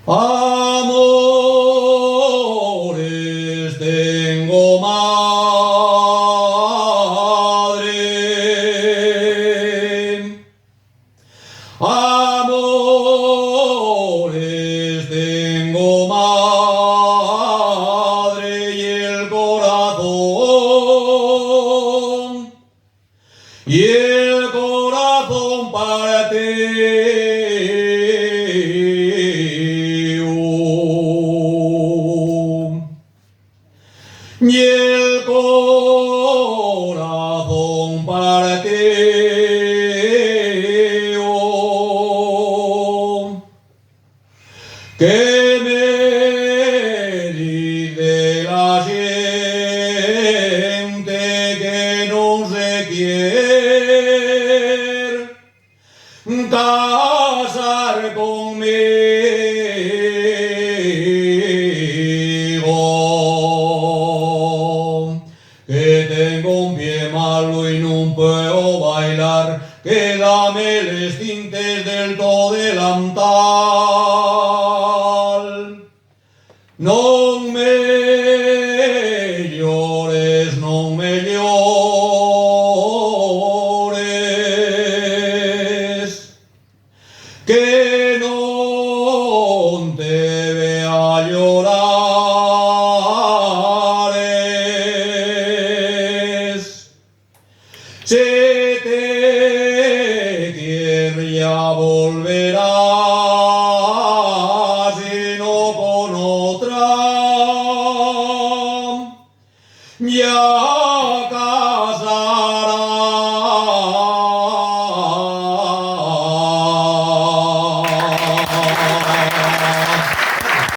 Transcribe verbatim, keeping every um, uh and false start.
Amores tengo, madre. Amores tengo, madre, y el corazón, y el corazón partido. Y el corazón partido que me dice la gente que no se quiere casar conmigo, que tengo un pie malo y no puedo bailar, que dame les cintes del to delantal. Non me llores, non me llores, que non te vea llorar. Si te quiero ya volver a